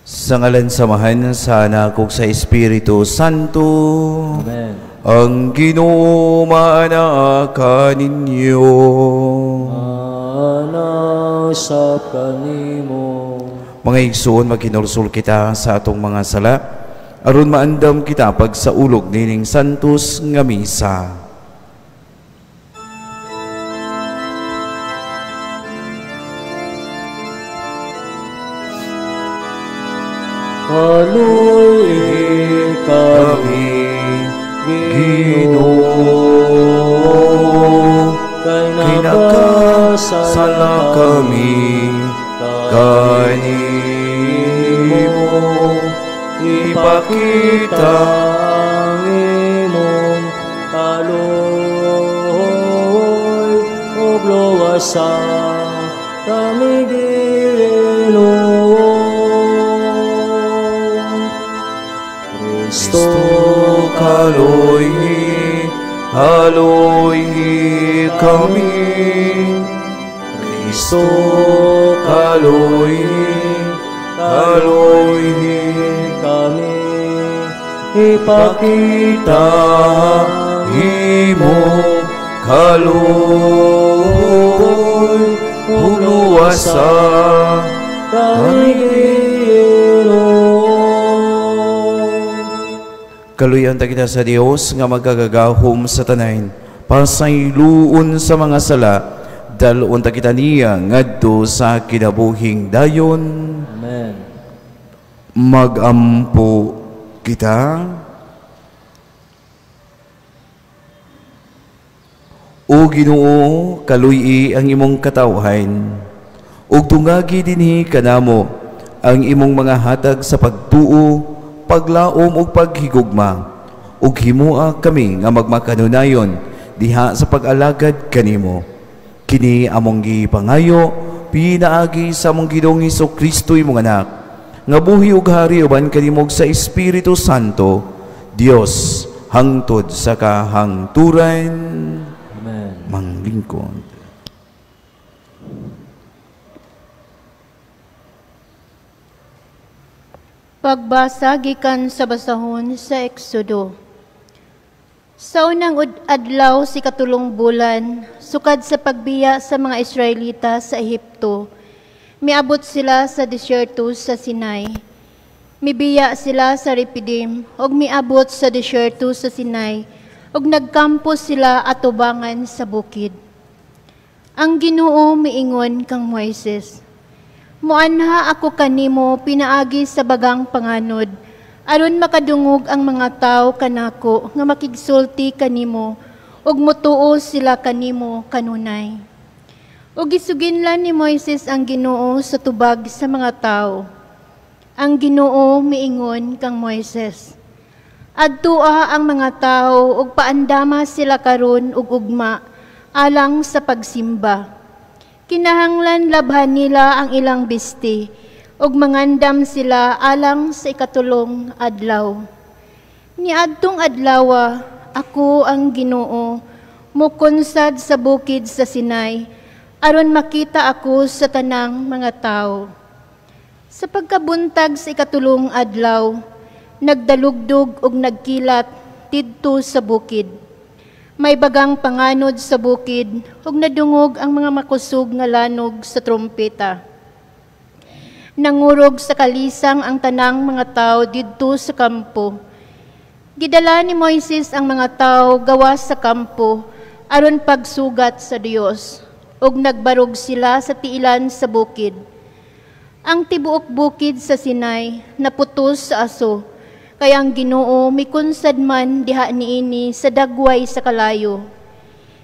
Sa ngalan sa Amahan, sa Anak ug sa Espiritu Santo. Amen. Ang Ginoo maanaa kaninyo. Maanaa usab kanimo. Mga igsoon, maghinulsol kita sa atong mga sala aron maandam kita pagsaulog nining santos nga misa. Kaluy kami, Ginoo, kay kay nakasala kami kanimo. Ipakita ang imong kaloy ug luwasa kami, Ginoo. Kristo, kaluy, kaluy kami. Kristo, kaluy, kaluy kami. Ipakita imong kaluoy ug luwasa kami, Ginoo. Kaluyan ta kita sa Dios nga magagagahom sa tanan, pasayloon sa mga sala, dal-on ta kita niya ngadto sa kinabuhing dayon. Amen. Magampo kita. O Ginoo, kaluy-i ang imong katawhan, ug tungagi dinhi kanamo ang imong mga hatag sa pagtuo, paglaom ug paghigugma, ug himua kami nga magmakanunayon diha sa pag-alagad kanimo. Kini among gipangayo pinaagi sa among Ginoong Hesus Kristo, imong Anak, nga buhi ug hari uban kanimo sa Espiritu Santo, Dios, hangtod sa kahangturan. Amen. Manglingkod. Pagbasa gikan sa basahon sa Exodo. Sa unang adlaw sa ikatulong bulan, sukad sa pagbiya sa mga Israelita sa Ehipto, miabot sila sa disyerto sa Sinai. Mibiya sila sa Repidim ug miabot sa disyerto sa Sinai, ug nagkampo sila atubangan sa bukid. Ang Ginoo miingon kang Moises, "Muanha ako kanimo pinaagi sa bagang panganod, aron makadungog ang mga tawo kanako nga makigsulti kanimo, ug mutuo sila kanimo kanunay." Ug gisuginlan ni Moises ang Ginoo sa tubag sa mga tawo. Ang Ginoo miingon kang Moises, "Adtua ang mga tawo ug paandama sila karon ug ugma alang sa pagsimba. Kinahanglan labhan nila ang ilang bisti ug mangandam sila alang sa ikatulong adlaw. Niadtong adlawa, ako ang Ginoo mukonsad sa bukid sa Sinai aron makita ako sa tanang mga tawo." Sa pagkabuntag sa ikatulong adlaw, nagdalugdog ug nagkilat didto sa bukid. May bagang panganod sa bukid ug nadungog ang mga makusog nga lanog sa trumpeta. Nangurog sa kalisang ang tanang mga tao didto sa kampo. Gidala ni Moises ang mga tao gawas sa kampo aron pagsugat sa Dios, ug nagbarog sila sa tiilan sa bukid. Ang tibuok bukid sa Sinai naputos sa aso, kaya ang Ginoo mikunsad man diha niini sa dagway sa kalayo.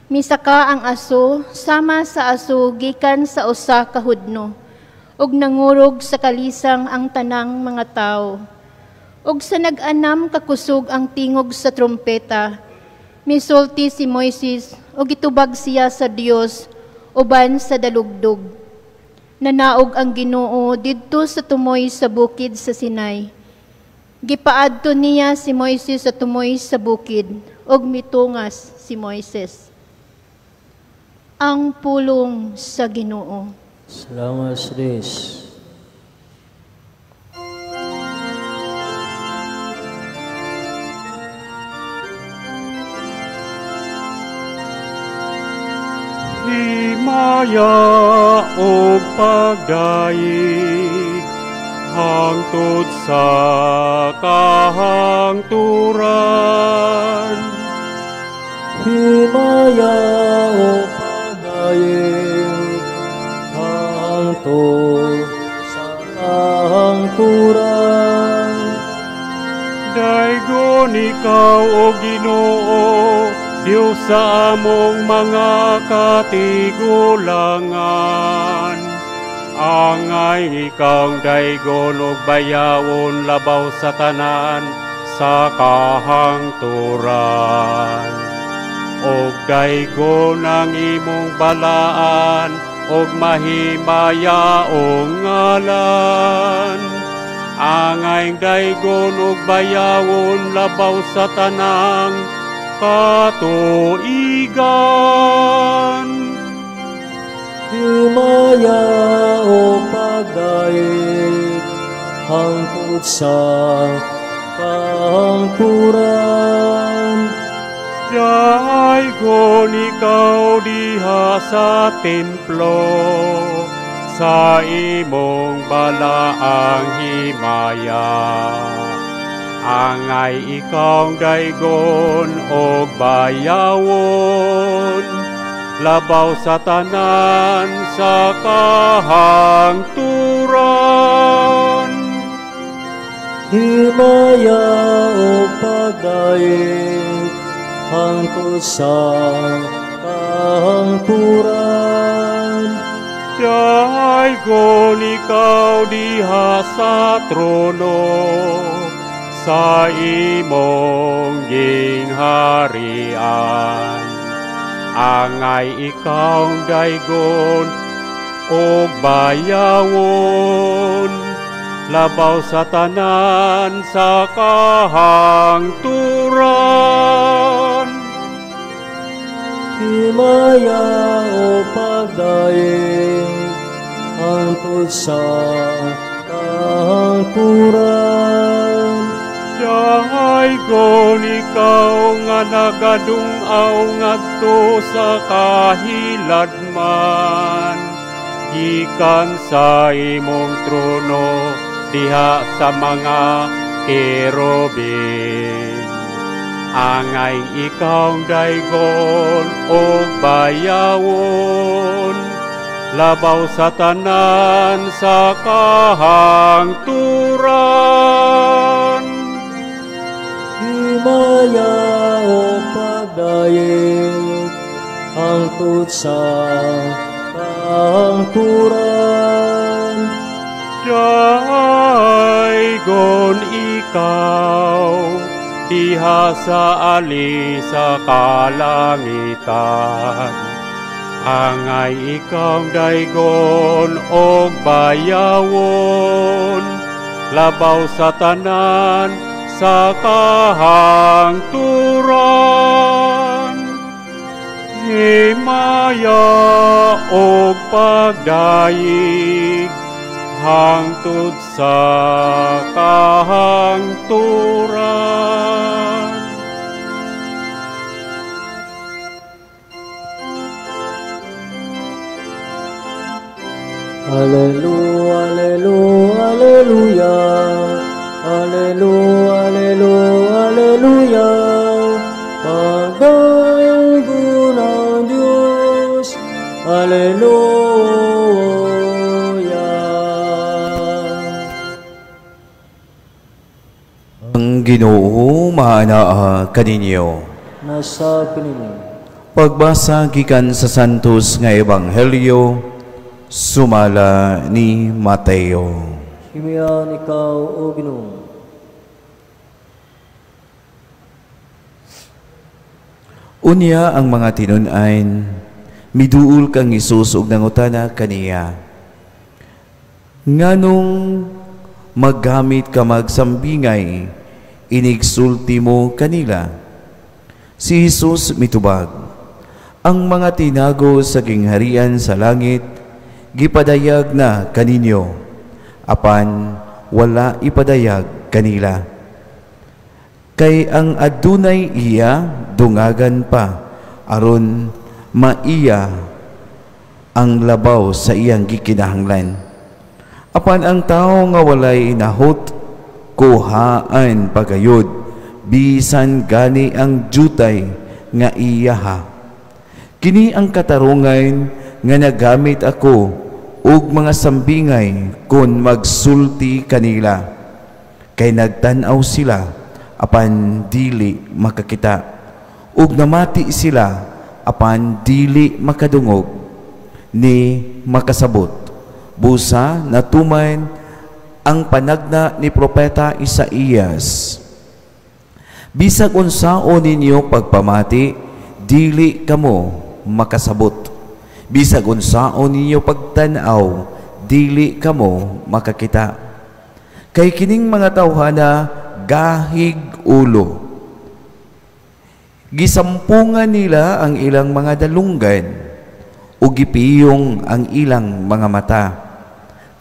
Misaka ang aso sama sa aso gikan sa usa ka hudno, ug nangurog sa kalisang ang tanang mga tawo. Ug sa nag-anam kakusog ang tingog sa trumpeta, misulti si Moises ug gitubag siya sa Dios uban sa dalugdog. Nanaog ang Ginoo didto sa tumoy sa bukid sa Sinai. Gipaadto niya si Moises sa tumoy sa bukid, ug mitungas si Moises. Ang pulong sa Ginoo. Salamat sa Diyos. Himaya ug pagdayeg hangtod sa kahangturan. Himaya ug pagdayeg hangtod sa kahangturan. Daygon ikaw, O Ginoo, Dios sa among mga katigulangan. Angay ikaw daygon ug bayawon labaw sa tanan sa kahangturan. Og daygon ang imong balaan ug mahimayaong ngalan. Angay daygon ug bayawon labaw sa tanang katuigan. Himaya ug pagdayeg hangtod sa kahangturan. Daygon ikaw diha sa templo, sa imong balaang himaya. Angay ikaw daygon og bayawon labaw sa tanan sa kahangturan. Himaya ug pagdayeg hangtod sa kahangturan. Daygon ikaw diha sa trono, sa imong gingharian. Angay ikaw daygon og bayawon labaw sa tanan sa kahangturan. Himaya ug pagdayeg hangtod sa kahangturan. Daygon ikaw nga nagadung-aw ngadto sa kahiladman, gikan sa imong trono diha sa mga kerubin. Angay ikaw daygon og bayawon labaw sa tanan sa kahangturan. Himaya ug pagdayeg hangtod sa kahangturan. Daygon ikaw diha sa ali sa kalangitan. Angay ikaw daygon og bayawon labaw sa tanan sa kahangturan. Himaya og pagdayeg hangtod sa kahangturan. Alleluia, alleluia, alleluia. Alleluia, alleluia, alleluia. Pagdaygon ang Diyos. Alleluia. Ang Ginoo maanaa kaninyo. Nasa pininyo. Pagbasa gikan sa Santos nga Ebanghelyo sumala ni Mateo. Himian ikaw, O Ginoo. Unya ang mga tinun-an, miduol kang Hesus ug nangutana kaniya, nganong maggamit ka magsambingay, inigsulti mo kanila? Si Hesus mitubag, ang mga tinago sa gingharian sa langit gipadayag na kaninyo, apan wala ipadayag kanila. Kay ang adunay iya dungagan pa, aron maiya ang labaw sa iyang gikinahanglan. Apan ang tawo nga walay nahot, kuhaan pagayod bisan gani ang jutay nga iyaha. Kini ang katarungan nga nagamit ako ug mga sambingay kon magsulti kanila, kay nagtan-aw sila apan dili makakita, ug namati sila apan dili makadungog ni makasabot. Busa natuman ang panagna ni Propeta Isaías: "Bisag unsaon ninyo pagpamati, dili kamo makasabot. Bisag unsaon ninyo pagtan-aw, dili kamo makakita. Kay kining mga tawhana gahig ulo. Gisampungan nila ang ilang mga dalunggan ug gipiyong ang ilang mga mata.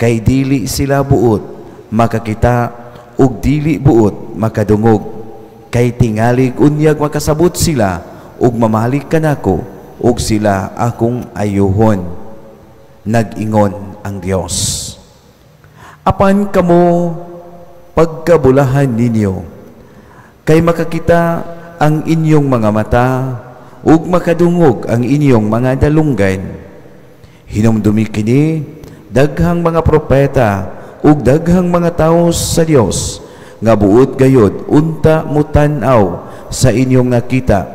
Kay dili sila buot makakita ug dili buot makadungog. Kay tingalig unyag makasabot sila ug mamalik kanako ug sila akong ayuhon. Nag-ingon ang Dios. Apan kamo, pagkabulahan ninyo, kay makakita ang inyong mga mata ug makadungog ang inyong mga dalunggan. Hinumdumi kini, daghang mga propeta ug daghang mga tawo sa Dios nga buot gayod unta mutan-aw sa inyong nakita,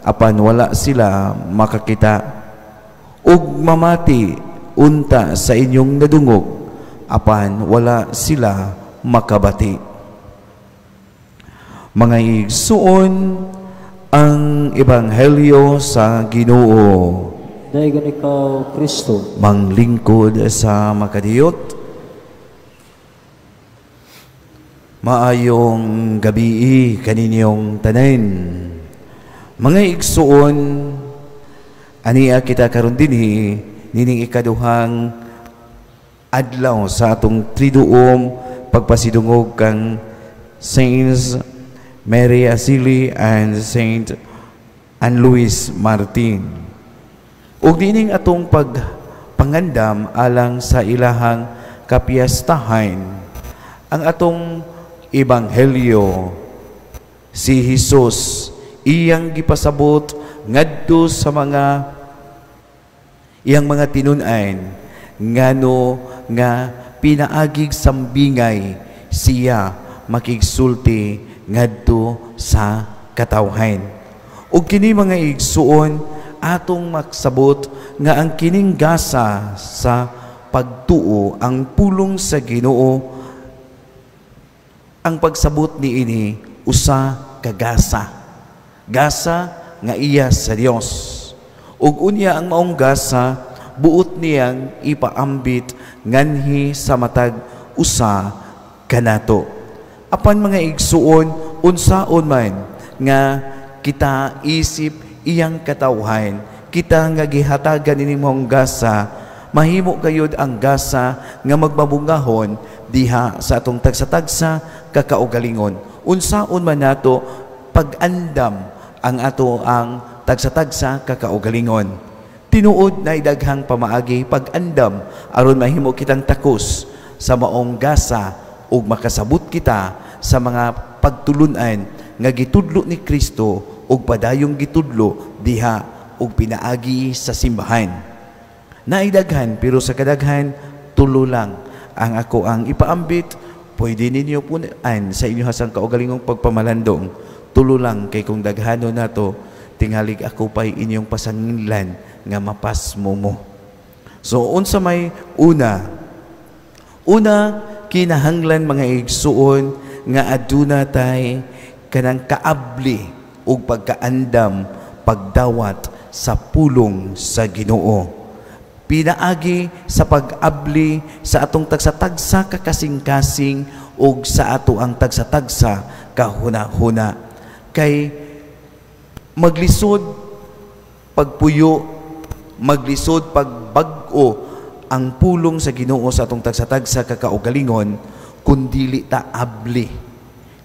apan wala sila makakita, ug mamati unta sa inyong nadungog, apan wala sila makabati." Mga igsuon, ang Ebanghelyo sa Ginoo. Daigan ikaw, Kristo. Manglingkod sa makadiyot. Maayong gabii kaninyong tanan. Mga igsuon, aniya kita karon dinhi nining ikaduhang adlaw sa atong triduom pagpasidungog kang Saints Mary Asili and Saint Anne Louis Martin. Ug nining atong pagpangandam alang sa ilahang kapiyastahan, ang atong ebanghelyo, si Hesus iyang gipasabot ngadto sa mga iyang mga tinun-an ngano nga pinaagig sambingay siya makigsulti ngadto sa katawhan. Ug kini, mga igsuon, atong magsabot nga ang kining gasa sa pagtuo, ang pulong sa Ginoo, ang pagsabot niini usa ka gasa, gasa nga iya sa Dios. Ug unya ang maong gasa buot niyang ipaambit nganhi sa matag usa kanato. Apan mga igsuon, unsaon man nga kita isip iyang katawhan, kita nga gihatagan ini maong gasa, mahimo gayud ang gasa nga magmabungahon diha sa atong tagsa-tagsa kakaugalingon. Unsaon man nato pag-andam ang ato ang tagsa-tagsa kakaugalingon. Tinuod na daghang pamaagi pag-andam aron mahimo kitang takos sa maong gasa ug makasabot kita sa mga pagtulunan nga gitudlo ni Kristo ug padayong gitudlo diha ug pinaagi sa simbahan. Naidaghan, pero sa kadaghan tulo lang ang ako ang ipaambit. Pwede ninyo punan sa inyo hasang kaugalingong pagpamalandong. Tulo lang, kay kung daghano nato, tingalig ako pa'y inyong pasanginlan nga mapasmo mo. So unsa may una? Una, kinahanglan, mga igsuon, nga aduna tay kanang kaabli ug pagkaandam pagdawat sa pulong sa Ginoo. Pinaagi sa pag-abli sa atong tagsa-tagsa kakasing-kasing ug sa ato ang tagsa-tagsa kahuna-huna. Kay maglisod pagpuyo, maglisod pagbag-o ang pulong sa Ginoo sa atong tagsa-tagsa kakaugalingon kun dili ta abli.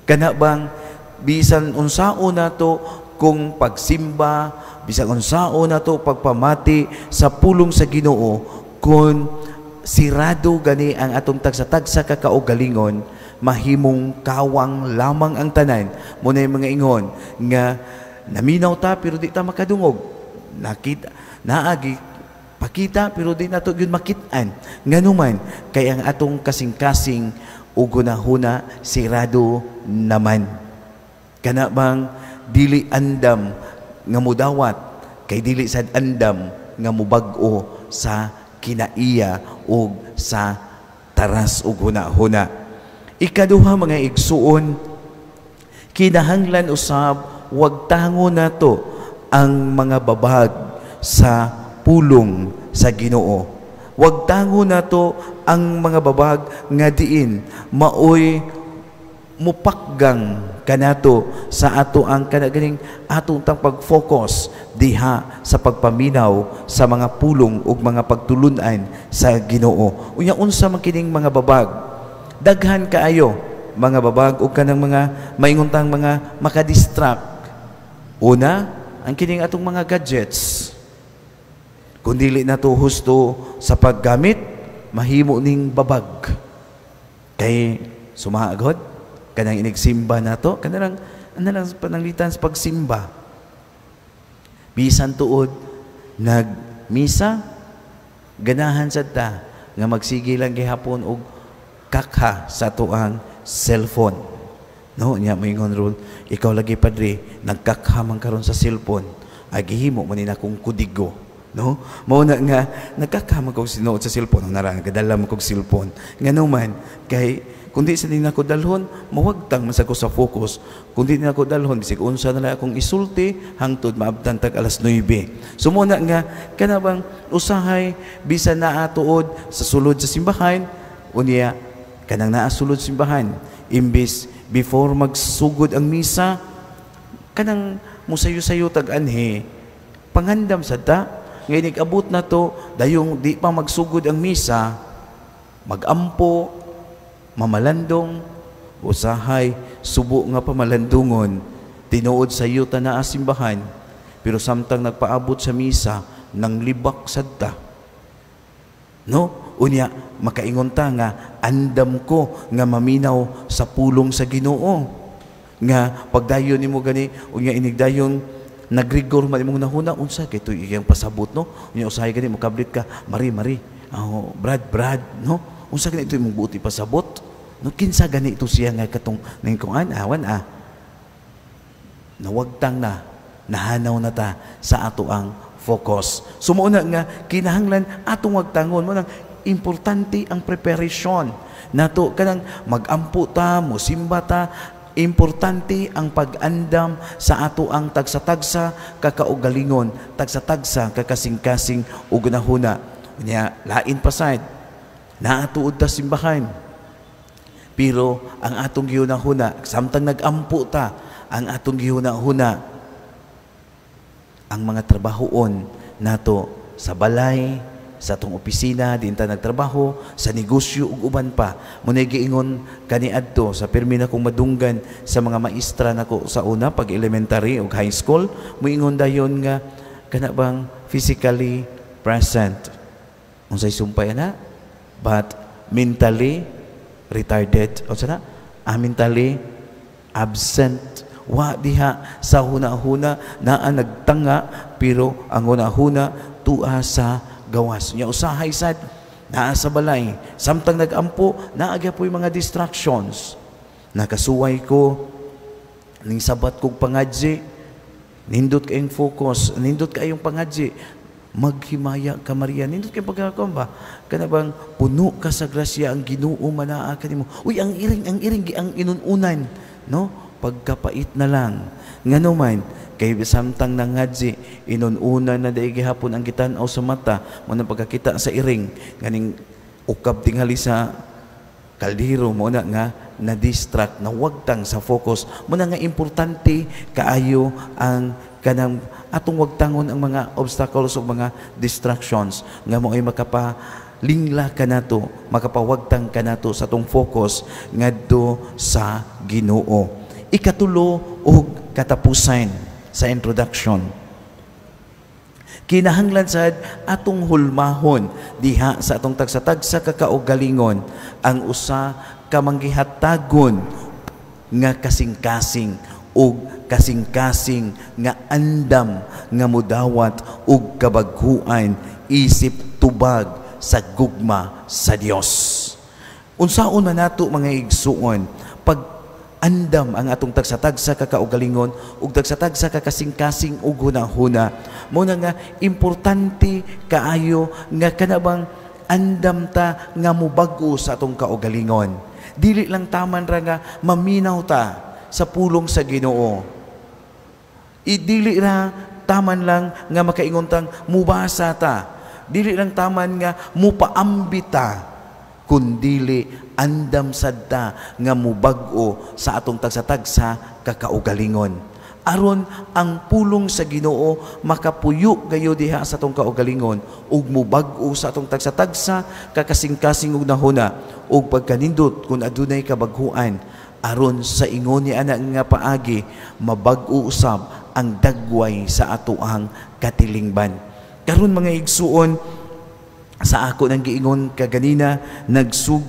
Kana bang bisan unsaon nato kung pagsimba, bisan unsaon nato pagpamati sa pulong sa Ginoo, kung sirado gani ang atong tagsa-tagsa ka kaugalingon, mahimong kawang lamang ang tanan. Muna yung mga ingon nga naminaw ta pero di ta makadungog, nakita naagi pakita pero di nato gyud makit-an, nganuman kay ang atong kasing-kasing ug hunahuna sirado naman. Kana bang dili andam nga mudawat kay dili sad andam nga mubag-o sa kinaiya ug sa taras ug hunahuna. Ikaduha, mga igsuon, kinahanglan usab wagtango nato ang mga babag sa pulong sa Ginoo. Wagtango nato ang mga babag nga diin maoy mupakgang kanato sa ato ang kanaganing atong tang pag-focus diha sa pagpaminaw sa mga pulong ug mga pagtulunan sa Ginoo. Unya unsa man kining mga babag? Daghan kaayo mga babag ug kanang mga maingontang mga makadistract. Una, ang kining atong mga gadgets. Kung dili nato husto sa paggamit, mahimo ning babag. Kay sumaagod kanang inigsimba nato, kanang ano pananglitan sa pagsimba. Bisan tuod nagmisa, ganahan sad ta nga magsige lang gihapon og kakha sa tuang cellphone. No, nya moingon ron, ikaw lagi padre, nagkakha man karon sa cellphone. Ay gihimo man ni nakong kudigo. No? Mao na nga nagkakha man kog sinuot sa cellphone, nara nagadala man kog cellphone. Ngano man kay kung di sa nako dalhon, mawagtang man sa ko sa focus. Kung di nako dalhon, bisig unsa na lang akong isulti hangtod maabtan tag alas 9. So mo na nga kana bang usahay bisan naa tuod sa sulod sa simbahan, unya kanang naa sulod simbahan, imbis before magsugod ang misa, kanang musayo-sayo tag anhi, pangandam sad ta nga inig-abot na to dayong di pa magsugod ang misa, magampo, mamalandong, usahay subo nga pamalandungon, tinuod sa iyo ta naa simbahan, pero samtang nagpaabot sa misa nang libak sad ta. No? Unya makaingon ta nga andam ko nga maminaw sa pulong sa Ginoo. Nga pagdayon nimo gani, unya inigdayon nagrigor man imong nahuna, unsa kay to iyang pasabot, no? Unya usahay gani mokablit ka, Mari, Mari, oh, Brad, Brad, no? Unsa gani ito imong buot ipasabot? No, kinsa gani ito siya nga katong ningkuan awan ah. Nawagtang na, nahanaw na ta sa ato ang focus. So mao na nga kinahanglan atong wagtangon mo nang importante ang preparation nato, kanang magampo ta, mosimba ta, importante ang pag-andam sa ato ang tagsa-tagsa kakaugalingon, tagsa-tagsa kakasing-kasing ug hunahuna. Unya lain pa sad, naatuod ta simbahan, pero ang atong gihuna-huna samtang nagampo ta, ang atong gihuna-huna ang mga trabahoon nato sa balay, sa atong opisina, din ta nagtrabaho, sa negosyo ug uban pa. Munay giingon kaniadto sa pirmi na kong madunggan sa mga maestra nako sa una pag elementary ug high school, muingon dayon nga kana bang physically present. Unsay sumpay ana? But mentally retarded. Unsa na? Mentally absent. Wa diha sa huna-huna naa nagtanga, pero ang huna-huna tua sa gawas. Nya usahay sad naa sa balay samtang nagampo, naa gyapon mga distractions. Nakasuway ko ning sabat kog pangadji, nindot kayong focus, nindot kayong pangadji, maghimaya ka Maria, nindot kay pagkakuan ba, kana bang puno ka sa grasya, ang Ginoo manaa kanimo. Uy, ang iring ang inununan, no? Pagkapait na lang. Ngano man kay samtang nangadji inununan na dai gihapon ang gitan-aw sa mata mo nang pagkakita sa iring ganing ukab tingali sa kaldero, mo na nga na-distract, nawagtang sa focus. Mo na nga importante kaayo ang kanang atong wagtangon ang mga obstacles o mga distractions nga mo ay makapalingla kanato, makapawagtang kanato sa atong focus ngadto sa Ginoo. Ikatulo og katapusan sa introduction. Kinahanglan sad atong hulmahon diha sa atong tagsa-tagsa ka kaugalingon ang usa ka manggihatagon nga kasing-kasing ug kasing-kasing nga andam nga mudawat og kabaghuan isip tubag sa gugma sa Dios. Unsaon man nato, mga igsuon, pag andam ang atong tagsa-tagsa ka kaugalingon ug tagsa-tagsa ka kasing-kasing ug hunahuna? Mao na nga importante kaayo nga kanabang andam ta nga mubag-o sa atong kaugalingon. Dili lang taman ra nga maminaw ta sa pulong sa Ginoo. Idili ra taman lang nga makaingon tang mubasa ta. Dili lang taman nga mupaambit ta, kundili andam sad ta nga mubag-o sa atong tagsa-tagsa kakaugalingon, aron ang pulong sa Ginoo makapuyo gayo diha sa atong kaugalingon ug mubag-o sa atong tagsa-tagsa kakasing-kasing ug nahuna ug pagkanindot kung adunay kabaghuan, aron sa ingon ni ana nga paagi mabag-o usab ang dagway sa atoang katilingban. Karon, mga igsuon, sa ako nang giingon kaganina, nagsug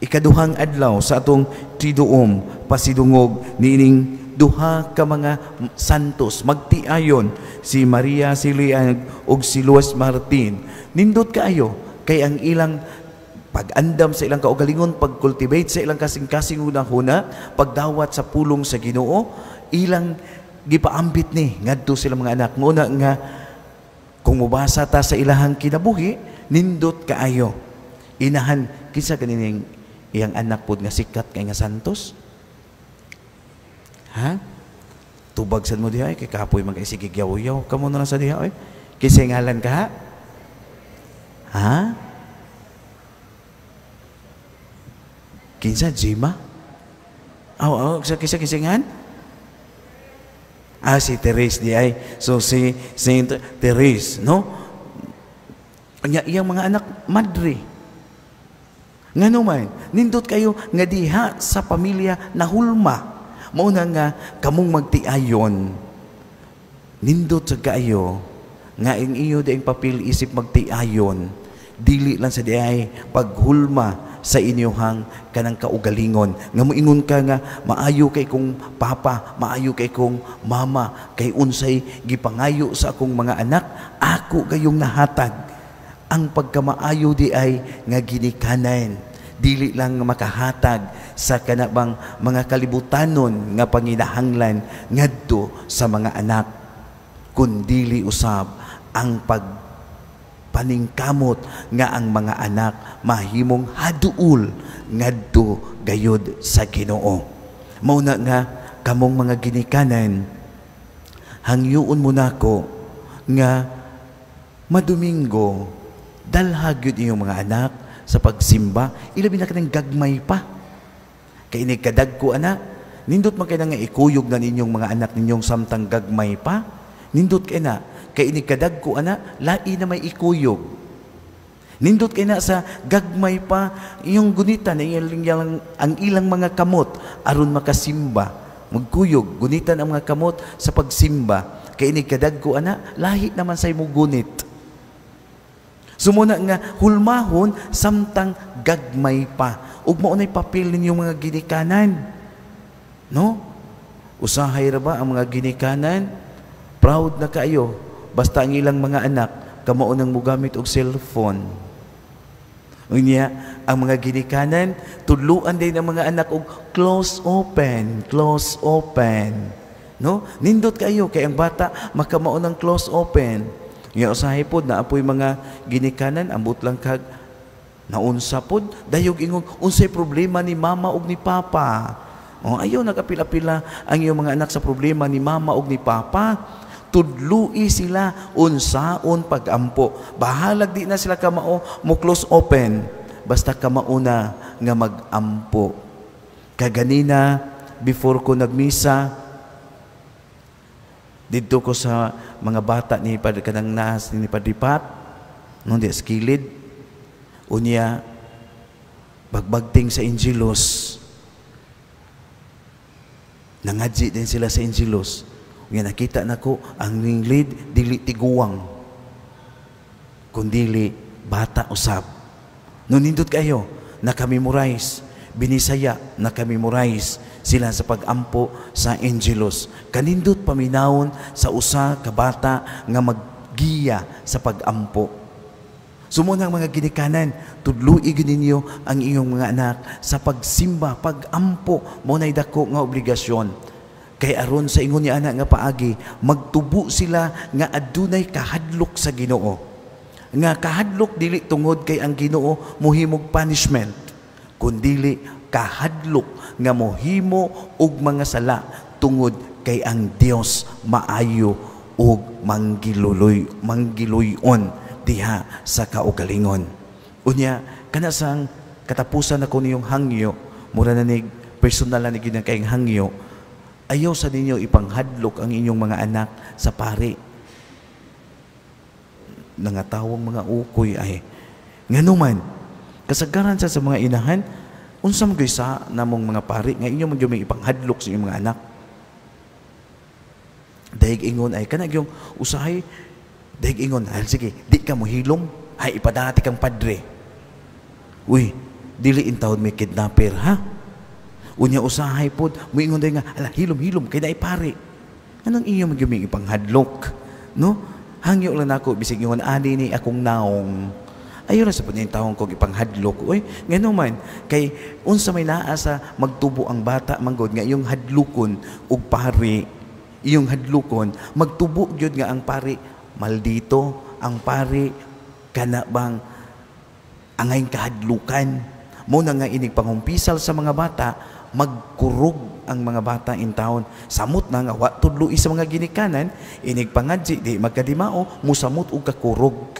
ikaduhang adlaw sa atong Triduum pasidungog niining duha ka mga santos magtiayon, si Maria Silian ug si Luis Martin. Nindot kaayo kay ang ilang pag-andam sa ilang kaugalingon, pag-cultivate sa ilang kasing-kasing hunahuna, pagdawat sa pulong sa Ginoo, ilang gipaambit ni ngadto sila mga anak. Muna nga kung mubasa ta sa ilahang kinabuhi, nindot kaayo. Inahan, kinsa kanining iyang anak pod nga sikat kay nga santos? Ha? Tubag sad mo diha kay kapoy man kay sige yaw-yaw kamo na lang sa diha oy. Kinsa ngalan ka? Ha? Kinsa Jima? Aw, oh, oh, kinsa kinsa ngan? Ah, si Therese di ay. So si Saint Therese, no? Nya iyang mga anak madre. Ngano man, nindot kayo nga diha sa pamilya nahulma. Mao na nga kamong magtiayon. Nindot sa kaayo nga ang iyo diang papel isip magtiayon. Dili lang sa diay paghulma sa inyuhang kanang kaugalingon nga moingon ka nga maayo kay kong papa, maayo kay kong mama, kay unsay gipangayo sa akong mga anak, ako gayong nahatag. Ang pagkamaayo di ay nga ginikanan, dili lang makahatag sa kanabang mga kalibutanon nga panginahanglan ngadto sa mga anak, kundili usab ang pagpaningkamot nga ang mga anak mahimong haduol ngadto gayod sa Ginoo. Mao na nga kamong mga ginikanan, hangyoon mo nako nga madomingo dalhag gyud inyong mga anak sa pagsimba, ilabi na kanang gagmay pa. Kay ini kadagko ana, nindot man kay nga ikuyog na ninyong mga anak ninyong samtang gagmay pa. Nindot kay na, kay ini kadagko ana, lain na may ikuyog. Nindot kay na sa gagmay pa iyong gunitan ang ilang mga kamot aron makasimba. Magkuyog, gunitan ang mga kamot sa pagsimba. Kay ini kadagko ana, lahi naman sa imong gunit. Sumuna nga hulmahon samtang gagmay pa. Ug mao nay papel ninyong mga ginikanan. No? Usahay ra ba ang mga ginikanan? Proud na kayo basta ang ilang mga anak kamao nang mogamit og cellphone. Unya, ang mga ginikanan tudluan din ang mga anak og close open, close open. No? Nindot kayo kay ang bata makamao ng close open. Nga usahay pod na apoy mga ginikanan ambot lang kag naunsa pod dayog ingon unsay problema ni mama ug ni papa. Oh, ayaw nagapila-pila ang iyong mga anak sa problema ni mama ug ni papa. Tudlui sila unsaon pagampo. Bahalag di na sila kamao mo close open, basta kamao na nga magampo. Kaganina before ko nagmisa didto ko sa mga bata ni Padre kanang naas ni Padre Pat, no, di skilid. Unya bagbagting sa Angelus, nangadji din sila sa Angelus. Nga nakita nako ang ringlid dili tiguang kundili bata usab. No nindot kayo naka-memorize, Binisaya naka-memorize sila sa pagampo sa Angelus. Kanindot paminawon sa usa ka bata nga maggiya sa pagampo. Sumuna ang mga ginikanan, tudloi gyud ninyo ang inyong mga anak sa pagsimba, pagampo, mo nay dako nga obligasyon. Kay aron sa ingon ni anak nga paagi, magtubo sila nga adunay kahadlok sa Ginoo. Nga kahadlok dili tungod kay ang Ginoo mohimog punishment, kundili kahadlok nga mohimo og mga sala tungod kay ang Dios maayo og manggiluyon diha sa kaugalingon. Unya kana sang katapusan ako niyong hangyo, mura na nig personal na ni gyud kayong hangyo, ayaw sa ninyo ipanghadlok ang inyong mga anak sa pari. Nangatawang mga ukoy ay nganuman kasagaran sa mga inahan, unsa man gyud sa namong mga pari nga inyo man gyud may ipanghadlok sa inyong mga anak. Dahig ingon ay kana gyung usahay, dahig ingon, ay sige, di ka mohilom, ay ipadati kang padre. Uy, dili intawon may kidnapper ha. Unya usahay pod, moingon day nga, ala hilom-hilom kay naay pari. Anong inyo man gyud may ipanghadlok, no? Hangyo lang nako bisig ingon ani ni akong naong. Ayaw na sa panyang taong kong ipanghadlok. Uy, ngano man, kay unsa may naa sa magtubo ang bata manggod nga iyong hadlokon og pari, iyong hadlokon, magtubo gyud nga ang pari maldito, ang pari kana bang angay kahadlukan. Mo na nga inig pangumpisal sa mga bata, magkurog ang mga bata in town. Samot na nga wa tudloi sa mga ginikanan, inig pangadji di magkadimao, musamot og kakurog.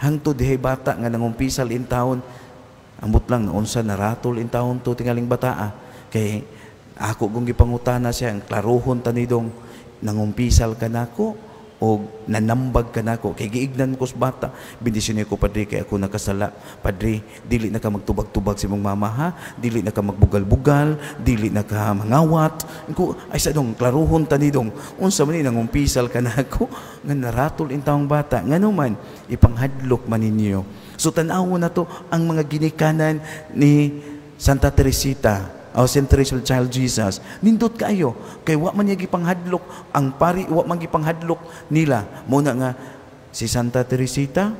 Hangtod dihay bata nga nangumpisal in town, ambot lang naunsa naratol in town to tingaling bataa. Kay ako kung gipangutana siya, ang klaruhon tanidong nangumpisal ka nako o nanambag ka nako, kay giignan ko sa bata, bendisyon ko padre kay ako nakasala, padre dili na ka magtubag-tubag sa imong mama ha, dili na ka magbugal-bugal, dili na ka mangawat. Ko ay sa dong klaruhon tanidong unsa man ni nangumpisal ka nako nga naratol in taong bata. Ngano man ipanghadlok man ninyo. So tan-awon na to ang mga ginikanan ni Santa Teresita o Saint Teresa of Child Jesus. Nindot kaayo kay wa man niya gipanghadlok ang pari, wa man gipanghadlok nila. Mo na nga si Santa Teresita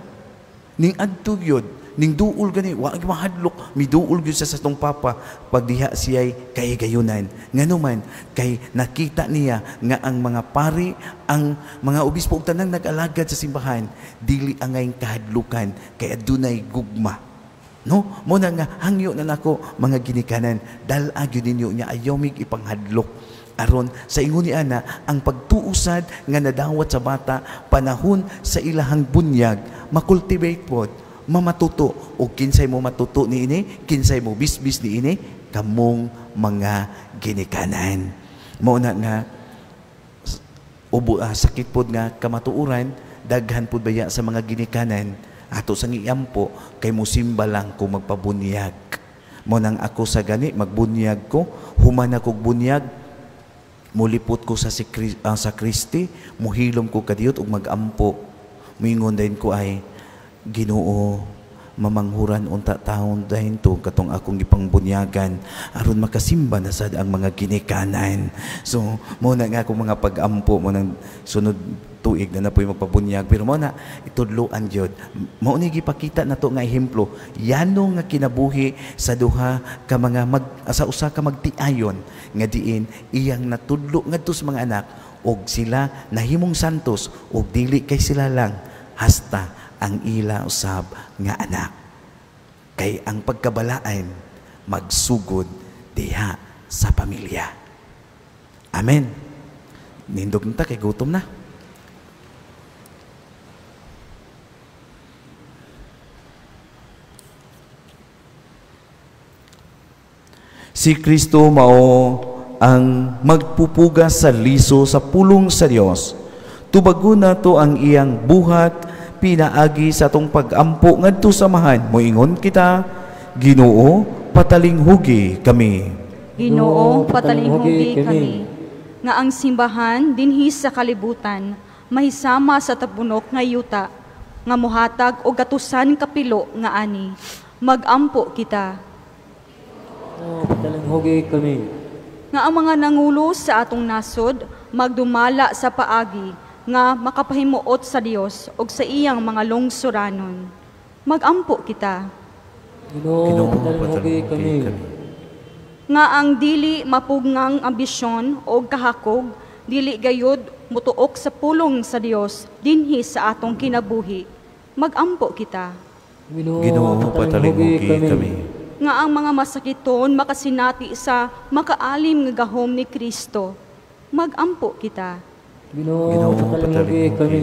ning adto gyud, ning duol gani, wa gyud mahadlok, miduol gyud sa satong papa pagdiha siya'y kahigayunan. Ngano man kay nakita niya nga ang mga pari, ang mga obispo ug tanang nag-alagad sa simbahan dili angay kahadlukan kay adunay gugma. No, mo na nga hangyo na nako mga ginikanan, dal-a gyud ninyo nya ayaw mig ipanghadlok aron sa ingon ni ana ang pagtuusad nga nadawat sa bata panahon sa ilahang bunyag makultivate pod, mamatuto. Og kinsay mo matuto niini, kinsay mo bisbis niini, kamong mga ginikanan. Mo na nga ubo, sakit pod nga kamatuoran, daghan pod baya sa mga ginikanan ato sang iampo kay musimba lang kung magpabunyag. Mo nang ako sa gani magbunyag ko, human ako bunyag, mulipot ko sa sakristi, muhilom ko kadiyot ug magampo. Muingon dayon ko ay Ginoo, mamanghuran unta taon dahin to katong akong gipangbunyagan aron makasimba na sad ang mga ginikanan. So mo na nga akong mga pag-ampo mo nang sunod tuig na napoy magpabunyag, pero mo na itudloan gyud. Mao ni gipakita nato nga ehemplo yano nga kinabuhi sa duha ka mga sa usa ka magtiayon nga diin iyang natudlo ngadto sa mga anak og sila nahimong santos og dili kay sila lang hasta ang ila usab nga anak. Kay ang pagkabalaan magsugod diha sa pamilya. Amen. Nindog na ta kay gutom na. Si Kristo mao ang magpupugas sa liso sa pulong sa Dios. Tubagon nato ang iyang buhat pinaagi sa atong pag-ampo ngadto sa samahan. Moingon kita, Ginoo, patalinghugi kami. Ginoo, patalinghugi kami. Nga ang simbahan dinhi sa kalibutan mahisama sa tabunok nga yuta nga mohatag og gatusan kapilo nga ani. Magampo kita. O, patalinghugi kami. Nga ang mga nangulo sa atong nasod magdumala sa paagi nga makapahimuot sa Dios og sa iyang mga lungsuranon. Magampo kita. Ginoo, patalinghugi kami. Nga ang dili mapugngang ambisyon o kahakog, dili gayud mutuok sa pulong sa Dios dinhi sa atong kinabuhi. Magampo kita. Ginoo, patalinghugi kami. Nga ang mga masakiton makasinati sa makaalim nga gahom ni Kristo. Magampo kita. Ginoo, patalinghugi kami.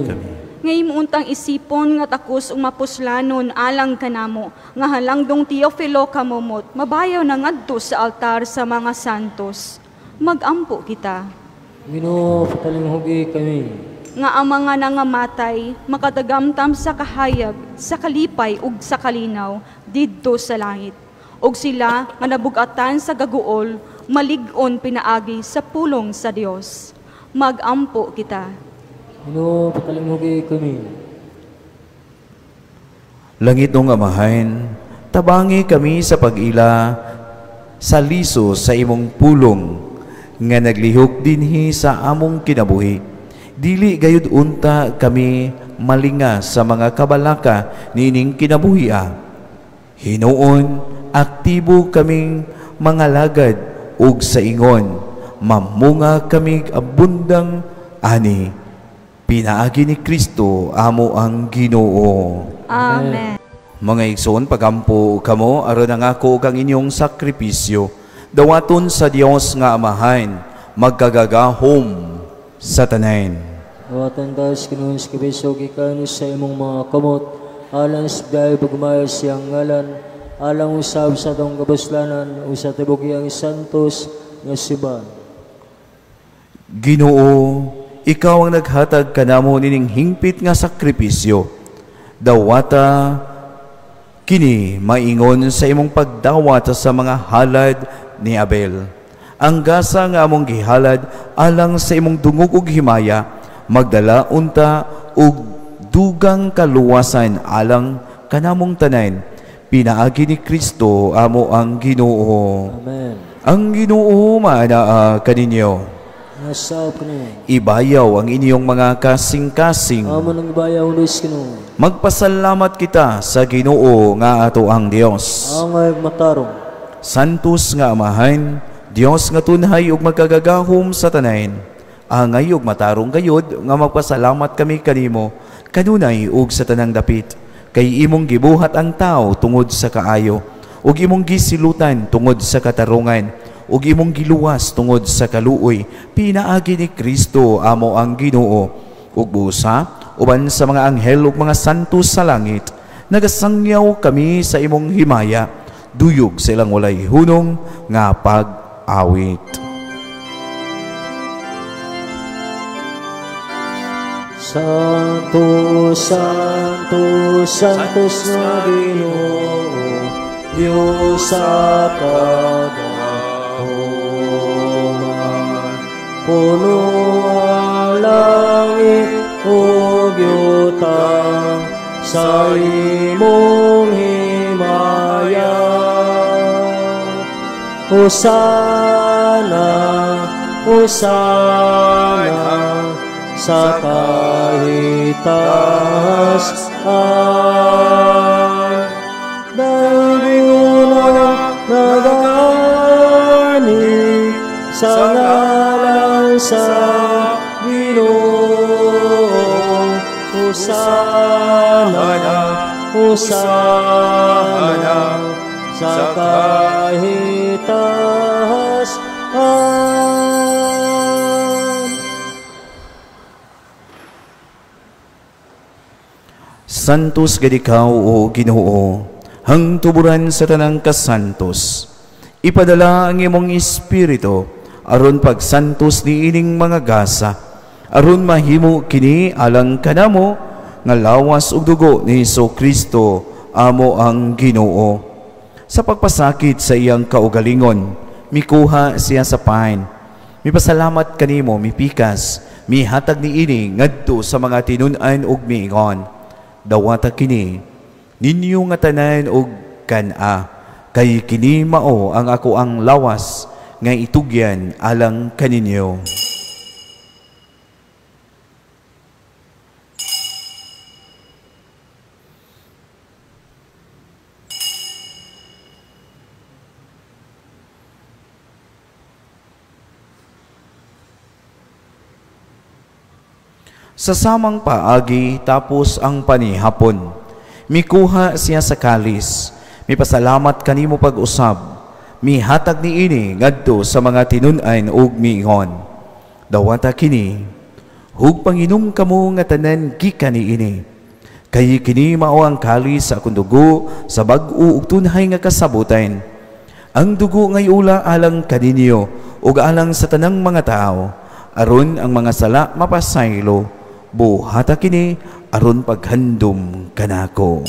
Ngay muuntang isipon nga takos ug mapuslanon alang kanamo nga halangdong Teofilo kamumot mabayaw na ngadto sa altar sa mga santos. Magampo kita. Ginoo, patalinghugi kami. Nga ang mga nangamatay makadagamtam sa kahayag, sa kalipay ug sa kalinaw didto sa langit. Ug sila nga nabugatan sa gaguol malig-on pinaagi sa pulong sa Dios. Magampo kita. Ginoo, patalinghugi kami. Langit nung Amahan, tabangi kami sa pag-ila sa liso sa imong pulong nga naglihok dinhi sa among kinabuhi. Dili gayud unta kami malinga sa mga kabalaka niining kinabuhia. Hinuon, aktibo kaming mga lagad ug sa ingon, mamunga kami abundang ani. Pinaagi ni Kristo amo ang Ginoo. Amen. Mga igsoon, pagampo kamo aron ang ako kang inyong sakripisyo dawaton sa Dios nga Amahan, magkagagahom sa tanan. Dawaton ta sa Ginoo sa kabiso gikan sa imong mga kamot alang sa dahil pagmahal siyang ngalan, alang usab sa atong kabuslanan ug sa tibok iyang santos nga simbahan. Ginoo, ikaw ang naghatag kanamo nining hingpit nga sakripisyo. Dawata kini maingon sa imong pagdawat sa mga halad ni Abel. Ang gasa nga among gihalad alang sa imong dungog ug himaya, magdala unta og dugang kaluwasan alang kanamong tanan. Pinaagi ni Kristo amo ang Ginoo. Amen. Ang Ginoo maanaa kaninyo. Ibayaw ang inyong mga kasing-kasing. Amo nang ibayaw, Luis Ginoo. Magpasalamat kita sa Ginoo nga ato ang Dios. Angay matarong. Santos nga Amahan, Dios nga tunhay ug magkagagahom sa tanan. Angay ug matarong gayud nga magpasalamat kami kanimo kanunay ug sa tanang dapit. Kay imong gibuhat ang tao tungod sa kaayo, ug imong gisilutan tungod sa katarungan, ug imong giluwas tungod sa kaluoy, pinaagi ni Kristo amo ang Ginoo. Ug busa uban sa mga anghel ug mga santo sa langit, nagasangyaw kami sa imong himaya, duyog sa ilang walay hunong nga pag-awit. Santo, Santo, Santos nga Ginoo, Dios sa kagahoman. Puno ang langit ug yuta sa imong himaya. Hosana, Hosana sa kahitaas-an. Dalguna nagani sa ngalan sa Ginoo. Hosana, Hosana sa kahitaas-an. Santos gid ikaw, o Ginoo, hangtuburan sa tanang kasantos. Ipadala ang imong espiritu aron pagsantos niining mga gasa, aron mahimo kini alang kanamo nga lawas ug dugo ni Jesu-Kristo amo ang Ginoo. Sa pagpasakit sa iyang kaugalingon, mikuha siya sa pain. Mipasalamat kanimo, mipikas, mihatag niini ngadto sa mga tinun-an ug miingon, dawata kini ninyo nga tanan og kan-a, kay kini mao ang ako ang lawas nga itugyan alang kaninyo. Sa samang paagi tapos ang panihapon, mikuha siya sa kalis, mipasalamat kanimo pag-usab, mihatag niini ngadto sa mga tinun-an ug miingon, dawata kini, hug panginom kamo nga tanan gikan niini, kay kini mao ang kalis sa akong dugo sa bag-o ug tunhay nga kasabutan. Ang dugo ngay ula alang kaninyo ug alang sa tanang mga tawo, aron ang mga sala mapasaylo. Buhata kini aron paghandom kanako.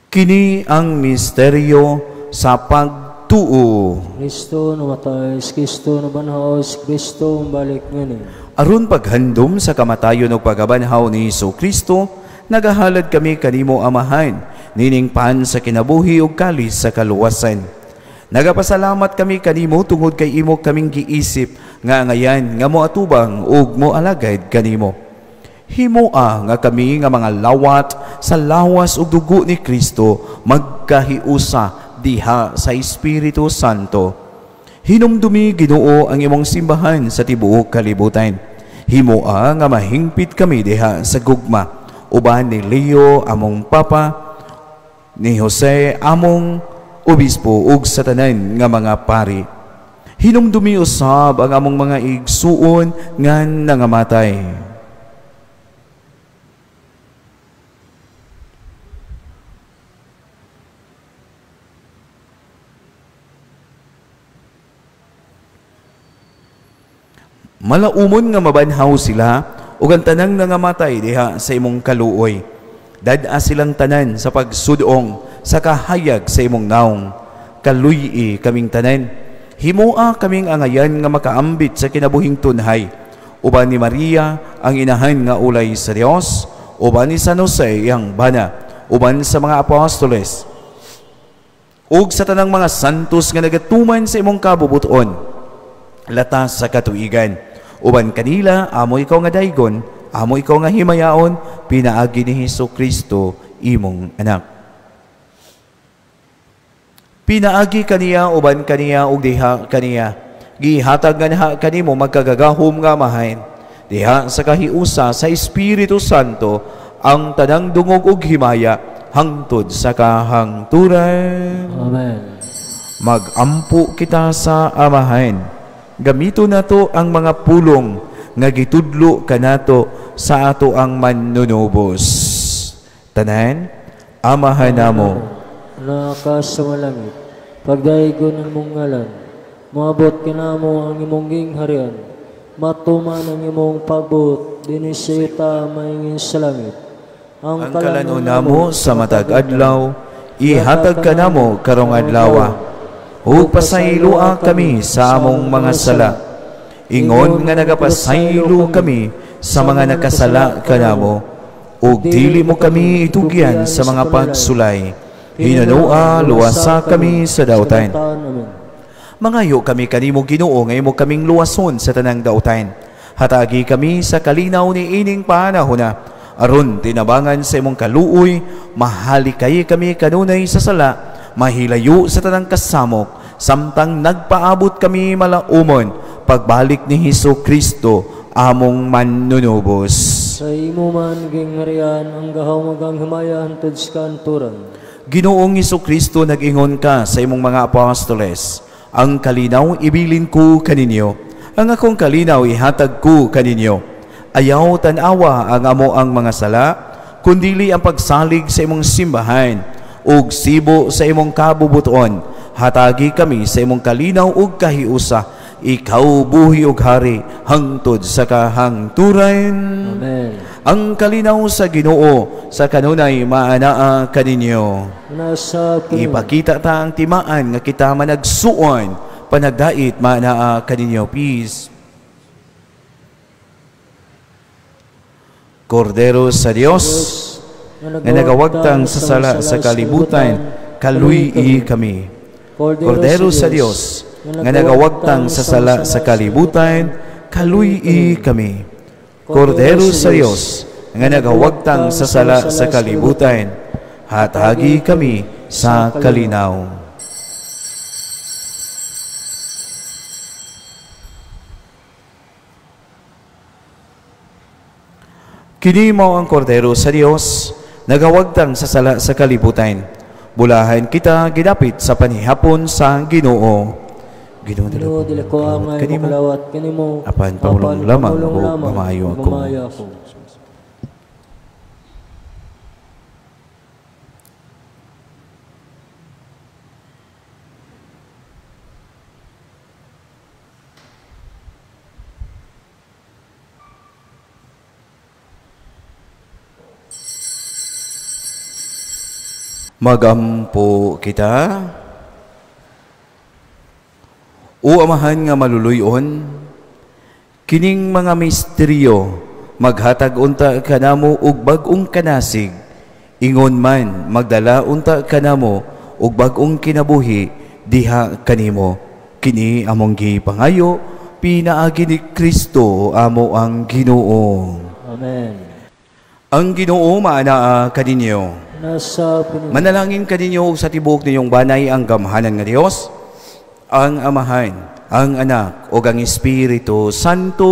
Kini ang misteryo sa pagtuo. Kristo namatay, Kristo nabanhaw, Kristo balik ngani. Aron paghandom sa kamatayon ug pagabanhaw ni Hesus Kristo, nagahalad kami kanimo Amahan, nining pan sa kinabuhi ug kalis sa kaluwasan. Nagapasalamat kami kanimo tungod kay imo kaming giisip nga angayan nga moatubang ug moalagad kanimo. Himoa nga kami nga mga lawat sa lawas ug dugo ni Kristo magkahiusa diha sa Espiritu Santo. Hinumdumi Ginoo ang imong simbahan sa tibuok kalibutan. Himoa nga mahingpit kami diha sa gugma uban ni Leo among Papa, ni Jose among obispo ug sa tanan nga mga pari. Hinumdumi usab ang among mga igsuon nga nangamatay. Malaumon nga mabanhaw sila ug ang tanang nangamatay diha sa imong kaluoy. Dad-a silang tanan sa pagsudong sa kahayag sa imong naong. Kaluy-i kaming tanan. Himoa kaming angayan nga makaambit sa kinabuhing tunhay. Uban ni Maria ang inahan nga ulay sa Dios, uban ni San Jose iyang bana, uban sa mga apostoles ug sa tanang mga santos nga nagatuman sa imong kabubuton latas sa katuigan. Uban kanila, amo ikaw nga daygon, amo ikaw nga himayaon, pinaagi ni Hesus Kristo imong anak. Pinaagi kaniya, uban kaniya, ug diha kaniya, gihatag nga kanimo magkagagahom nga Amahan, diha sa kahiusa sa Espiritu Santo, ang tanang dungog ug himaya, hangtod sa kahangturan. Amen. Magampo kita sa Amahan. Gamito nato ang mga pulong nga gitudlo kanato sa ato ang manunubos. Tanan, Amahan namo na ka sa langit, pagdaygon ang imong ngalan, moabot kanamo ang imong gingharian, matuman ang imong pagbuot dinhi sa yuta maingin sa langit. Ang kalan-on namo sa matag adlaw, ihatag kanamo karong adlaw. Ug pasayloa kami sa among mga sala, ingon nga nagapasaylo kami sa mga nakasala kanamo, ug dili mo kami itugyan sa mga pagsulay. Hinanoa, luwasa kami sa dautan. Mangayo kami kanimo Ginoo nga imo kaming luwason sa tanang dautan. Hatagi kami sa kalinaw ni ining panahona, aron tinabangan sa imong kaluoy, mahalikay kami kanunay sa sala, mahilayo sa tanang kasamok, samtang nagpaabot kami malaumon pagbalik ni Hesus Kristo among manunubos. Sa imo man gingharian ang gahom ug ang himaya hangtod sa kanturan. Ginoong Hesus Kristo, nag-ingon ka sa imong mga apostoles, ang kalinaw ibilin ko kaninyo, ang akong kalinaw ihatag ko kaninyo. Ayaw tan-awa ang amo ang mga sala, kundili ang pagsalig sa imong simbahan ug sibo sa imong kabubuton. Hatagi kami sa imong kalinaw ug kahiusa. Ikaw buhi ug hari hangtod sa kahangturan. Amen. Ang kalinaw sa Ginoo sa kanunay maanaa kaninyo. Ipakita ta ang timaan nga kita managsuon, panagdait maanaa kaninyo. Peace. Kordero sa Dios nga nagawagtang sa sala sa kalibutan, kaluy-i kami. Kordero sa Dios nga nagawagtang sa sala sa kalibutan, kaluy-i kami. Kordero sa Dios nga nagawagtang sa sala sa kalibutan, hatagi kami sa kalinaw. Kini mao ang Kordero sa Dios nagawagtang sa sala sa kalibutan. Bulahan kita gidapit sa panihapon sa Ginoo. Ginoo, dili ko angay makalawat kanimo, apan pamulong lamang ug mamaayo ako. Magampo kita. O Amahan nga maluluyon, kining mga misteryo maghatag unta kanamo og bag-ong kanasig, ingon man magdala unta kanamo og bag-ong kinabuhi diha kanimo. Kini among gipangayo pinaagi ni Kristo amo ang Ginoo. Amen. Ang Ginoo maanaa kaninyo. Manalangin kaninyo sa tibuok ninyong banay ang gamhanan nga Dios, ang Amahan, ang Anak, ug ang Espiritu Santo.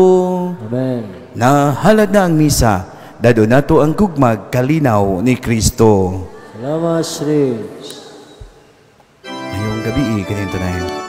Amen. Nahalad na ang misa, dado nato ang gugmag kalinaw ni Kristo. Salamat sa Diyos. Ngayong gabi, ganito na yun.